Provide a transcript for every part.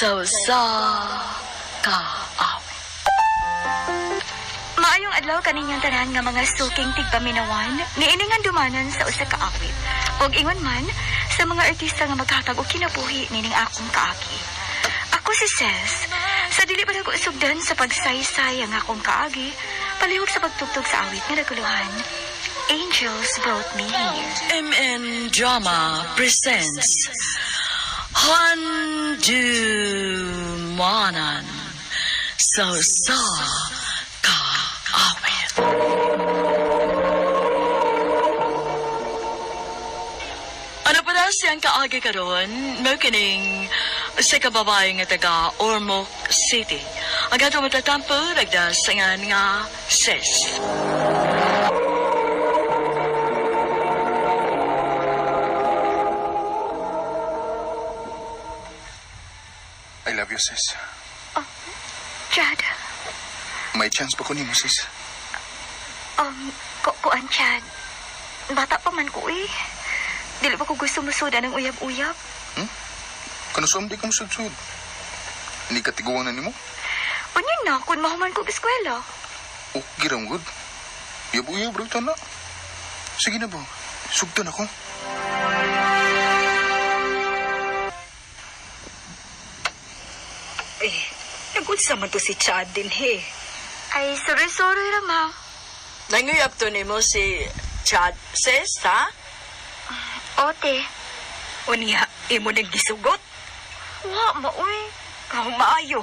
Sa usa ka awit. Maayong adlaw kaninyong tanan nga mga suking tigpaminawan, niini nga dumanan sa usa ka awit. Ug ingon man sa mga artista nga maghatag og kinabuhi nining akong kaagi. Ako si Ses. Sa dili pa nako sugdan sa pagsaysay ang akong kaagi, palihog sa pagtugtog sa awit nga naguluhan. Angels Brought Me Here. MN Drama presents Handumanan sa usa ka awit. Ano pa na siyang kaagi karon? Mao kining sa kababae nga taga Ormoc City. Ang ato matatampo nagdasangan nga Sis. I love you, sis. Chad, May chance pa ko nimo, sis. Kuan Chad. Bata pa man ko eh. Dili pa ko gusto musudan ng uyab-uyab. Kanusom di ka musudsud. Hindi ka tiguan na nimo? Unya na, kung mahuman ko eskwela. Okay ram good. Uyab-uyab bro na. Sige na ba? Sugtan ako. Eh, nagunsa man to si Chad din he. Ay, sorry-sorry ra, ma. Nanguyab to nimo si Chad, sis, ha? Ote. Unya, imo nang gisugot. Wa, ma, uy. Oh, maayo.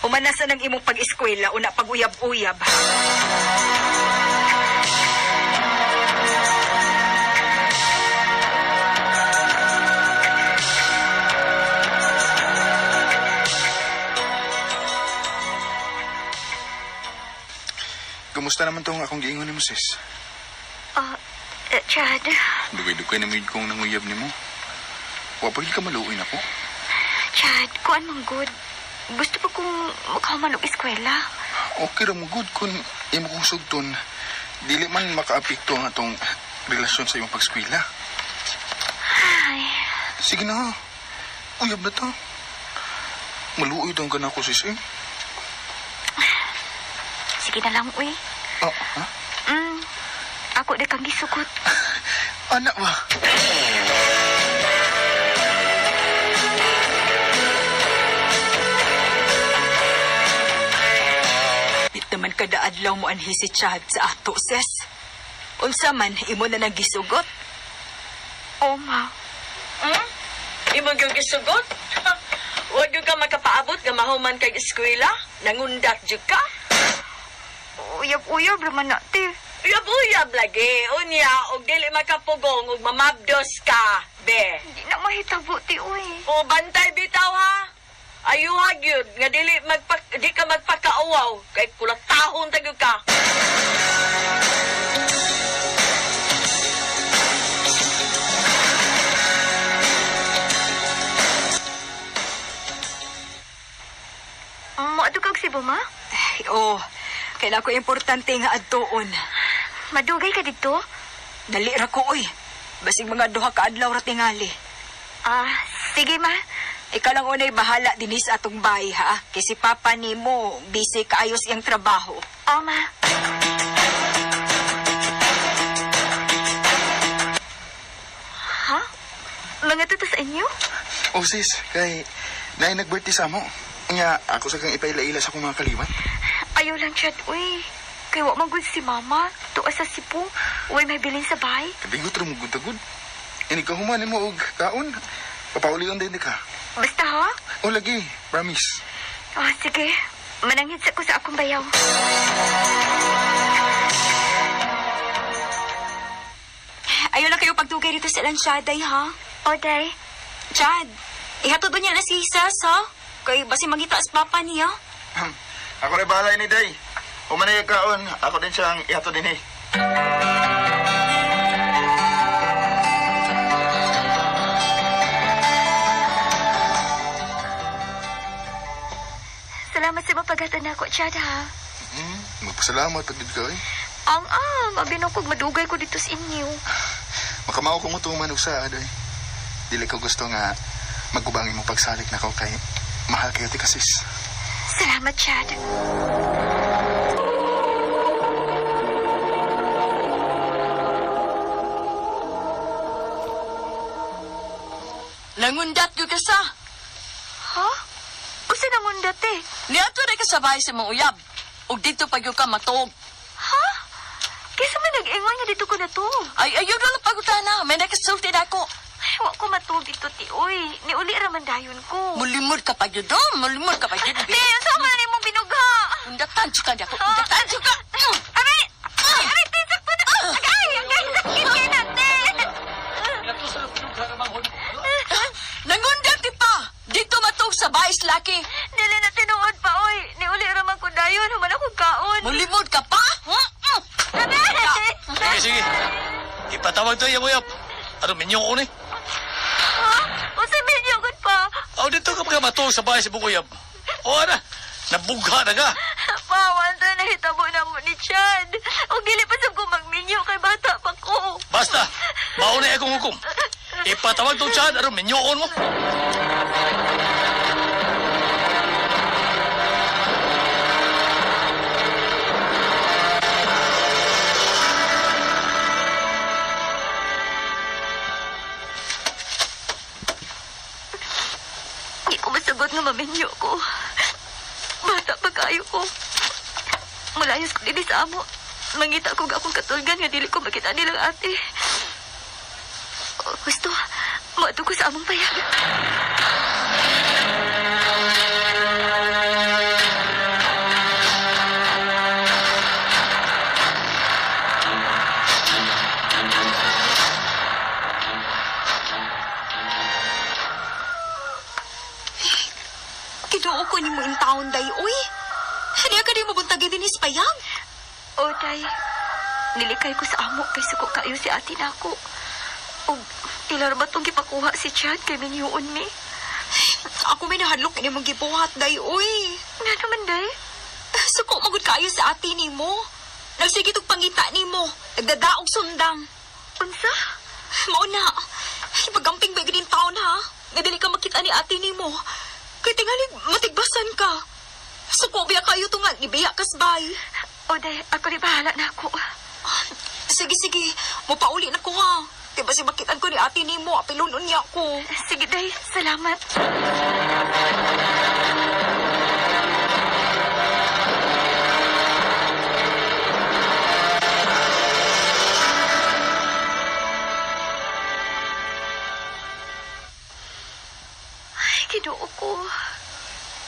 Umanasa ng imong pag-eskwela, una pag-uyab-uyab. Kumusta naman tong akong giingon nimo, sis? Ah, Chad. Dugay-dugay na may kong nanguyab nimo. Wa pa gyud ka maluoy nako. Chad, kuan man good. Gusto pa kong makahuman og eskwela. Okay ra mo good kung imo kong sugton. Dili man makaapekto ang atong relasyon sa imong pagskwela. Ay, Sige na. Uyab na ta. Maluoy daw ka na ako, sis, eh. sige na lang, uy. Ah, ha? Ako di kang gisugot. Anak ba? Bit naman kada adlaw mo anhi si Chad sa ato, sis. Unsa man, imo na nang gisugot. O, ma. Hmm? Imo gyud gisugot? Wa gyud ka makapaabot nga mahuman kag eskwela? Nangundat jud ka? Uyab-uyab raman na, te. Uyab-uyab lagi. Unya, og dili makapugong og mamabdos ka, be. Hindi na mahitabo, te, uy. O bantay bitaw ha. Ayuha gyud nga dili di ka magpakauwaw kay kulatahon ta gyud ka. Maadto kag Cebu, ma? Ay, oh, kailan ko importante nga adtoon. Madugay ka dito? Dali ra ko, oy. Basig mga duha ka adlaw ra tingali. Ah, sige, ma. Ikaw lang unay bahala dinhi sa atong bahay, ha? Kay si Papa nimo, busy kaayos iyang trabaho. O, ma. Ha? Mga tuto sa inyo? Oh, sis, kay naay nag-birthday sa mo. Nga, ako sa kang ipaila-ila sa akong mga kaliwat. Ayaw lang, Chad, uy. Kay wa man gud si Mama. Tuwa sa Cebu. Uy, may bilin sa bahay. Kabigot ra mo gud-gud. Ini ka human mo og kaon. Papaulion din di ka. Basta, ha? O lagi, promise. Oh, sige. Mananghid sa ko sa akong bayaw. Ayaw lang kayo pagdugay dito sa Lansyaday, ha? O, day. Chad, ihatod niya na si Sas, ha? Kay basi mangita sa papa niya. Ako rin bahala ni Day. Humanay kaon, ako din siyang ihato din eh. Salamat sa mapagatan na ako, Chad, ha? Magpasalamat pag ka eh. Ang ang, abi na kog madugay ko dito sa inyo. Makamao ko mo tuman og saad eh. Dili ko gusto nga magubangin mo pagsalik na ko kay Mahal kayo, tika sis. Salamat, Chad. Nangundat gyud ka sa. Ha? Usa nangundat eh. Niadto ra ka sa bahay sa mong uyab. Ug dito pa gyud ka matuog. Ha? Kaysa may nag-ingon nga dito ko na to. Ay, ayaw na lang pagutana. May nakasulti na ako. Ay, wa ko matuog dito, ti. Uy, niuli raman dayon ko. Mulimod ka pa gyud, oh. Mulimod ka pa gyud. Te, ang sama na nimong binugha. Undatan jud ka dako. Undatan jud ka. Aray! Aray, te, sakto na. Agay, agay, sakit kay na, te. Nangundat di pa. Dito matuog sa bahay laki. Dili na tinuod pa, oy. Niuli raman ko dayon, human akong kaon. Mulimod ka pa? Aray! Sige, sige. Ipatawag to yung uyap. Ano, minyo ko ni? Ha? Usa minyo gud pa. Aw, dito ka mga sa bahay sa Bukuyab. O, ana, nabugha na ka. Pawan to nahitabo na mo ni Chad. O dili pa sab ko magminyo kay bata pa ko. Basta, mauna akong hukom. Ipatawag to Chad, ano, minyoon mo. Hindi ko masagot nga maminyo ko. Bata pa kayo ko. Mulayas ko dinhi sa amo. Mangita ko akong katulgan nga dili ko makita nilang ate. Gusto, moadto ko sa among payag. Kinuo ko ni mo in taon day, uy. Haniya ka di mo buntagin din payag. O, day. Nilikay ko sa amo kay suko kayo si ate nako. Og ilar ba tong gipakuha si Chad kay minyuon mi? Ako may nahadlok ini mong gibuhat, day, uy. Nga naman, day. Suko magud kayo sa ate nimo. Nagsige tog pangita nimo. Nagdadaog sundang. Unsa? Mao na. Ipagamping ba gid taon ha? Nga dili ka makita ni ate nimo. Kay tingali matigbasan ka. Suko biya kayo to nga gibiya kasbay. O, day, ako ni bahala na ako. Sige sige, mopauli na ko ha. Di ba si makitan ko ni ate nimo, apilunon niya ako. Sige, day. Salamat. Ay, Ginoo ko.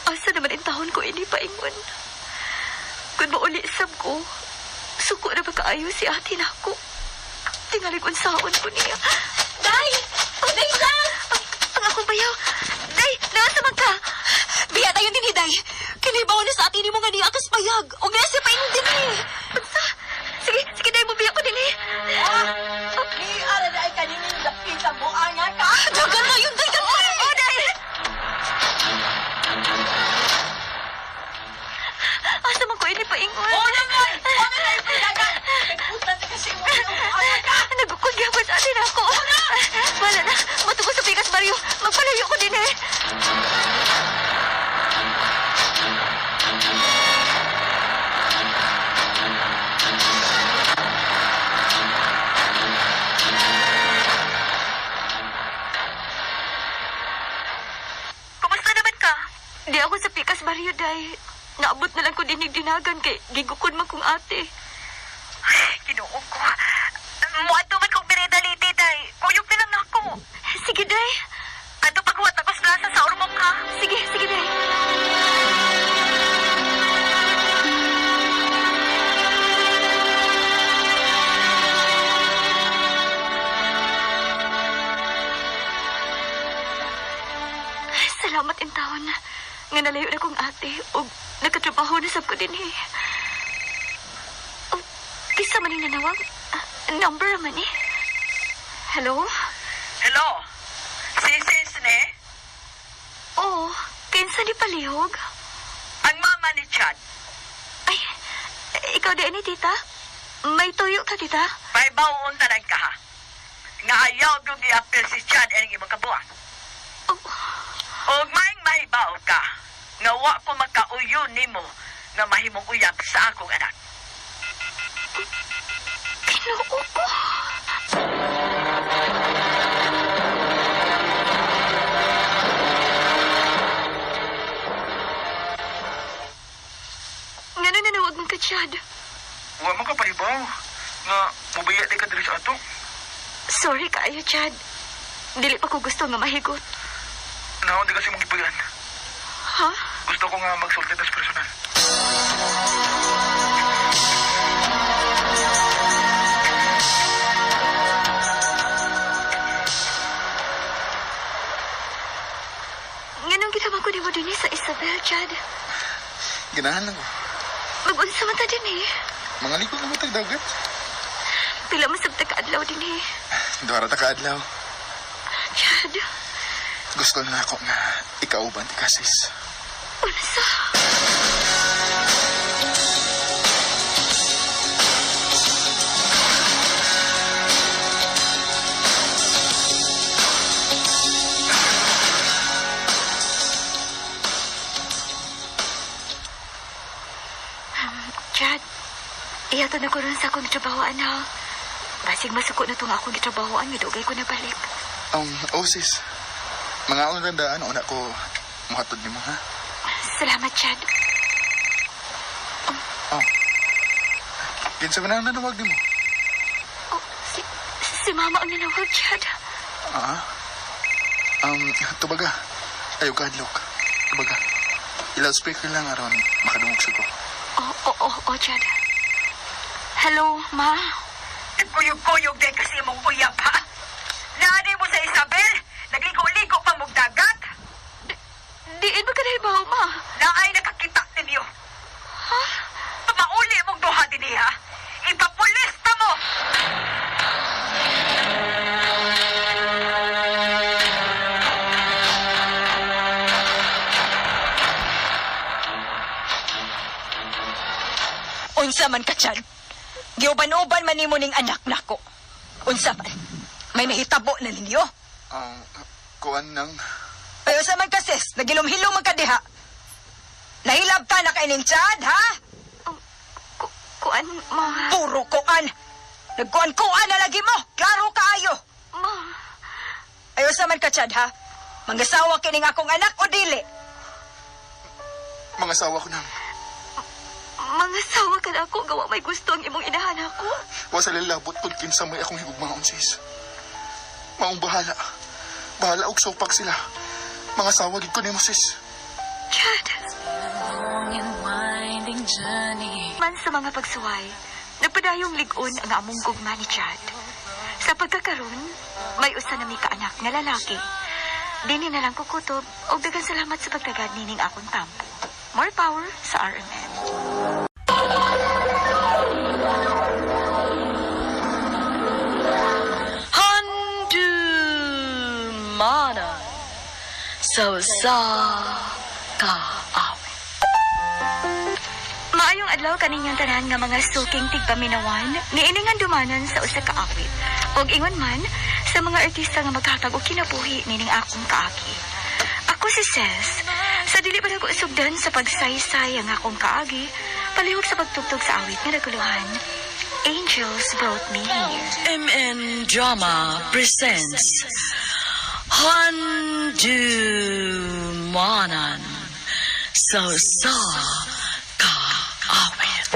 Asa naman ang taon ko ini paingon. Kung mauli sab ko, suko na ba kaayo si ate nako. Tingalig unsaon ko niya. Day! Oh, Day, sa! Ang akong bayaw. Day, nasa man ka? Biya tayo din hiday. Kinibaw na sa ate nimo nga niya kas payag. O nga si paingon din eh. Unsa? Sige, sige, day, mubiya ko din eh. Ni ara na ay kaninin dapita mo anga ka. Dagan na yun, day, dagan. Oh, day! Asa man ko ini paingon? O na nga, o na nga ipayagan. Nagpunta na kasi mo anga ka. Nagukod gyapon sa atin ako. Wala na. Matugo sa Pikas Barrio. Magpalayo ko din eh. Kumusta naman ka? Di ako sa Pikas Barrio, day. Naabot na lang ko dinig dinagan kay gigukod man kong ate. Ay, Ginoo ko. Muadto man kong bireda liti, day. Kuyog na lang nako. Sige, day. Ato paghuwat ako sa plaza sa Ormoc, ha? Sige, sige, day. Salamat in taon. Nga nalayo na kong ate ug nakatrabaho na sab ko dinhi. Oh, kisa man ning nanawag. Ah, number man eh. Hello? Hello. Sisis ni, Oo, kinsa ni palihog? ang mama ni Chad. Ay, ikaw di ani tita? May tuyo ka tita? Paibaon tanan ka ha. Nga ayaw gyud giapil si Chad ining imong kabuan. Oh. Og maing mahibaw ka, nga wa ko makauyon nimo nga mahimong uyab sa akong anak. Ginoo ko. Ngano nanawag man ka, Chad? Wa man ka pahibaw nga mubaya di ka diri sa ato. Sorry kaayo, Chad. Dili pa ko gusto nga mahigot. Naon di kasi mong gipagan. Ha? Gusto ko nga magsulti tas personal. Nganong gitawag ko nimo dinhi sa Isabel, Chad? Ganahan lang ko. Mag-unsa man ta dinhi? Mga ligo na mo tag dagat. Pila man sab ta kaadlaw dinhi. Duha ra ta kaadlaw. Chad, Gusto na ako nga ikauban ti ka, sis. unsa? Chad, iyato na ko ron sa akong trabahoan ha. Basig masuko na itong akong gitrabahoan, midugay ko na balik. Oh sis. Mga akong tandaan, una ko muhatod nimo ha. Salamat, Chad. Oh. Kinsa man ang nanawag nimo? Oh, si Mama ang nanawag, Chad. Ah. Tubaga. Ayaw ka hadlok. Tubaga. I-loudspeaker lang aron makadungog sa ko. Oh, Chad. Hello, Ma. Kuyog-kuyog din kasi mong uyab, ha? Naani mo sa Isabel, nagligo-ligo pa mong dagat. Diin ba ka nahibaw, Ma? Naay nakakita ninyo. Ha? Pamauli mong duha din ha? Ipapulis ta mo! Unsa man ka, Chad? Giuban-uban man nimo ning anak nako. Unsa man? May nahitabo na ninyo. Kuan nang Ay, unsa man ka, sis? Nagilom-hilom man ka diha. Nahilab ka na kaining Chad, ha? Kuan, Ma. Puro kuan. Nagkuan-kuan na lagi mo. Klaro kaayo. Ma. Ay, unsa man ka, Chad, ha? Mangasawa kining akong anak o dili? mga asawa ko nang. Mga sawa ka na ako, gawa may gusto ang imong inahan ako. Wa sa lalabot kung kinsa may akong higugmaon sis. Maong bahala. Bahala og supak sila. Mga asawa gid ko nimo sis. Chad. Man sa mga pagsuway, nagpadayong lig-on ang among gugma ni Chad. Sa pagkakaroon, may usa na mi kaanak nga lalaki. Dini na lang kukutob og daghang salamat sa pagtagad nining akong tampo. More power sa RMN. Handumana sa usa ka awit. Maayong adlaw kaninyong tanan nga mga suking tigpaminawan, niining dumanan sa usa ka awit. Og ingon man sa mga artista nga maghatag og kinabuhi nining akong kaagi. Ako si Ses. Sa dili pa nako sugdan sa pagsaysay ang akong kaagi, palihog sa pagtugtog sa awit nga naguluhan. Angels brought me here. MN Drama presents Handumanan sa usa ka awit.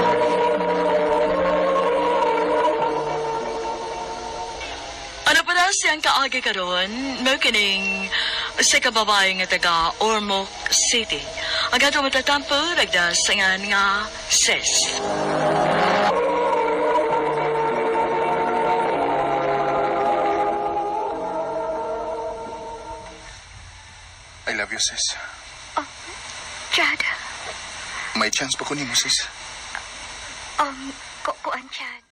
Ano pa na siyang kaagi karon? Mao kining sa kababae nga taga Ormoc City. Ang ato matatampo nagdasangan nga sis. I love you sis. Chad, May chance pa ko nimo sis. kuan Chad.